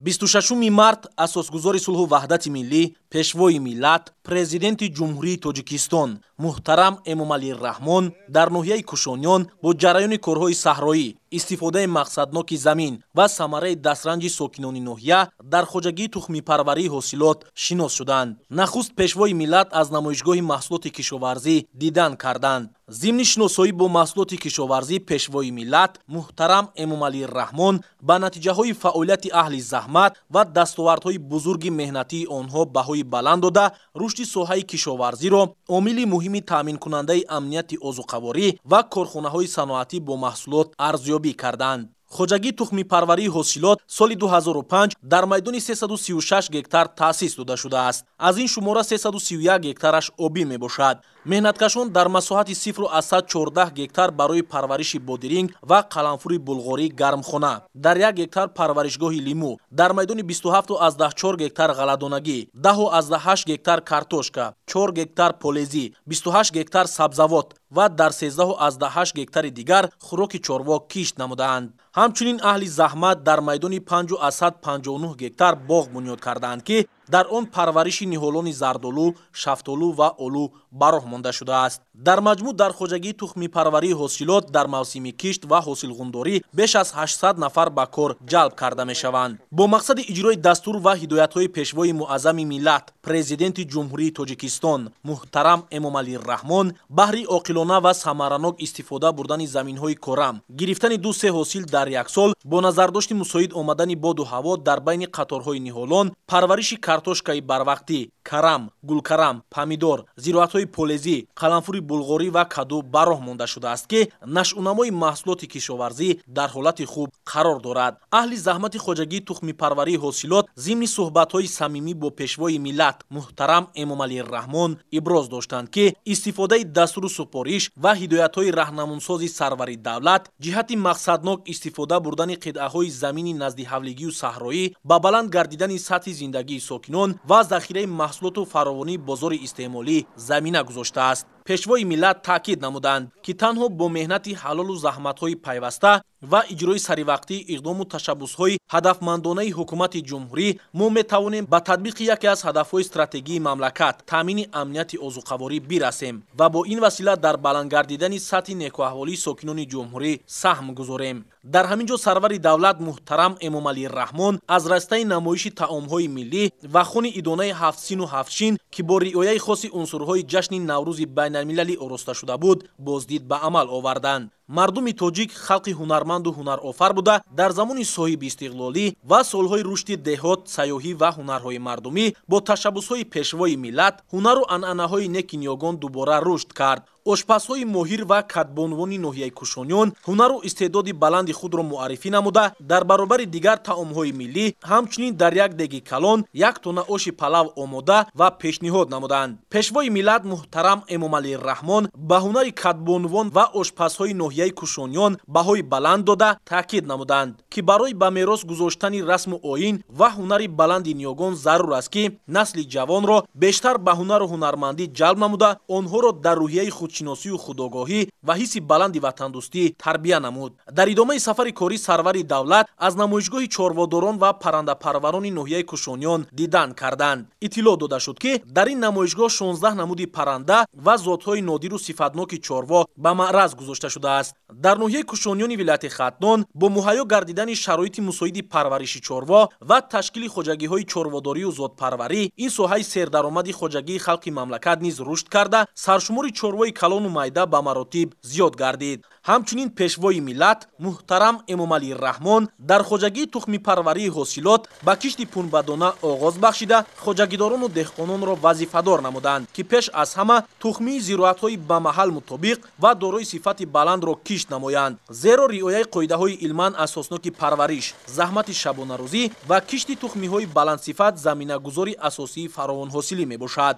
26 март асосгузори сулҳу ваҳдати миллӣ, пешвои миллат, президенти Ҷумҳурии Тоҷикистон муҳтарам Эмомалӣ Раҳмон дар ноҳияи Кушониён бо ҷараёни корҳои саҳроӣ, истифодаи мақсадноки замин ва самараи дастранҷи сокинони ноҳия дар хоҷагии тухмипарварии ҳосилот шинос шуданд. Нахуст пешвои миллат аз намоишгоҳи маҳсулоти кишоварзӣ дидан карданд. Зимни шиносоӣ бо маҳсулоти кишоварзӣ пешвои миллат муҳтарам Эмомалӣ Раҳмон ба натиҷаҳои фаъолияти аҳли заҳмат ва дастовардҳои бузурги меҳнатии онҳо баҳои баланд дода, рушди соҳаи кишоварзиро омили муҳими таъминкунандаи амнияти озуқаворӣ ва корхонаҳои саноатӣ бо маҳсулот арзёбӣ карданд. Хоҷагии тухмипарварии ҳосилот соли 2005 дар майдони 336 гектар таъсис дода шудааст. Аз ин шумора 331 гектараш обӣ мебошад. Меҳнаткашон дар масоҳати 0,14 гектар барои парвариши бодиринг ва қаламфури булғорӣ гармхона, дар 1 гектар парваришгоҳи лимӯ, дар майдони 27,4 гектар ғалладонагӣ, 10,8 гектар картошка, 4 гектар полезӣ, 28 гектар сабзавот ва дар 13,8 гектари дигар хӯроки чорво кишт намудаанд. Ҳамчунин аҳли заҳмат дар майдони 5,59 гектар боғ бунёд кардаанд, ки дар он парвариши ниҳолони зардолу, шафтолу ва олу ба роҳ монда шудааст. Дар маҷмӯъ дар хоҷагии тухмипарварии ҳосилот дар мавсими кишт ва ҳосилғундорӣ беш аз 800 нафар ба кор ҷалб карда мешаванд. Бо мақсади иҷрои дастур ва ҳидоятҳои пешвои муаззами миллат, президенти Ҷумҳурии Тоҷикистон муҳтарам Эмомалӣ Раҳмон баҳри оқилона ва самаранок истифода бурдани заминҳои корам, гирифтани 2-3 ҳосил дар як сол бо назардошти мусоид омадани боду ҳаво дар байни қаторҳои ниҳолон, парвариши картошкаи барвақтӣ, карам, гулкарам, помидор, зироатҳои полезӣ, қаламфури булғорӣ ва каду ба роҳ монда шудааст, ки нашъунамои маҳсулоти кишоварзӣ дар ҳолати хуб қарор дорад. Аҳли заҳмати хоҷагии тухмипарварии ҳосилот зимни суҳбатҳои самимӣ бо пешвои миллат муҳтарам Эмомалӣ Раҳмон иброз доштанд, ки истифодаи дастуру супориш ва ҳидоятҳои раҳнамунсози сарвари давлат ҷиҳати мақсаднок истифода бурдани қитъаҳои замини наздиҳавлигию саҳроӣ ба баланд гардидани сатҳи зиндагии сокинон ва захираи маҳсулоту фаровонии бозори истеъмолӣ замина гузоштааст. Пешвои миллат таъкид намуданд, ки танҳо бо меҳнати ҳалолу заҳматҳои пайваста ва иҷрои саривақтии иқдому ташаббусҳои ҳадафмандонаи ҳукумати ҷумҳурӣ мо метавонем ба татбиқи яке аз ҳадафҳои стратегии мамлакат таъмини амнияти озуқаворӣ бирасем ва бо ин васила дар баланд гардидани сатҳи некуаҳволии сокинони ҷумҳурӣ саҳм гузорем. Дар ҳамин ҷо сарвари давлат муҳтарам Эмомалӣ Раҳмон аз растаи намоиши таомҳои миллӣ ва хуни идонаи ҳафтсину ҳафтшин, ки бо риояи хоси унсурҳои ҷашни Наврӯзи байналмилалӣ ороста шуда буд, боздид ба амал оварданд. Мардуми тоҷик халқи ҳунарманду ҳунарофар буда, дар замони соҳиби истиқлолӣ ва солҳои рушди деҳот, сайёҳӣ ва ҳунарҳои мардумӣ бо ташаббусҳои пешвои миллат ҳунару анъанаҳои неки ниёгон дубора рушд кард. Ошпазҳои моҳир ва кадбонувони ноҳияи Кушониён ҳунару истеъдоди баланди худро муаррифӣ намуда, дар баробари дигар таомҳои миллӣ ҳамчунин дар як деги калон як тонна оши палав омода ва пешниҳод намуданд. Пешвои миллат муҳтарам Эмомалӣ Раҳмон ба ҳунари кадбонувон ва ошпазҳои ноҳияи Кушониён баҳои баланд дода, таъкид намуданд, ки барои ба мерос гузоштани расму оин ва ҳунари баланди ниёгон зарур аст, ки насли ҷавонро бештар ба ҳунару ҳунармандӣ ҷалб намуда, онҳоро дар рӯҳияи худшиносию худогоҳӣ ва ҳисси баланди ватандӯстӣ тарбия намуд. Дар идомаи сафари корӣ сарвари давлат аз намоишгоҳи чорводорон ва паррандапарварони ноҳияи Кушониён дидан карданд. Иттилоъ дода шуд, ки дар ин намоишгоҳ 16 намуди парранда ва зотҳои нодиру сифатноки чорво ба маъраз гузошта шудааст. Дар ноҳияи Кушониёни вилояти Хатлон бо муҳайё гардидани шароити мусоиди парвариши чорво ва ташкили хоҷагиҳои чорводорию зотпарварӣ ин соҳаи сердаромади хоҷагии халқи мамлакат низ рушд карда, саршумори чорвои калону майда ба маротиб зиёд гардид. Ҳамчунин пешвои миллат муҳтарам Эмомалӣ Раҳмон дар хоҷагии тухмипарварии ҳосилот ба кишти пунбадона оғоз бахшида, хоҷагидорону деҳқононро вазифадор намуданд, ки пеш аз ҳама тухмии зироатҳои ба маҳал мутобиқ ва дорои сифати баландро кишт намоянд. Зеро риояи қоидаҳои илман асосноки парвариш, заҳмати шабонарӯзӣ ва кишти тухмиҳои баландсифат заминагузори асосии фаровонҳосилӣ мебошад.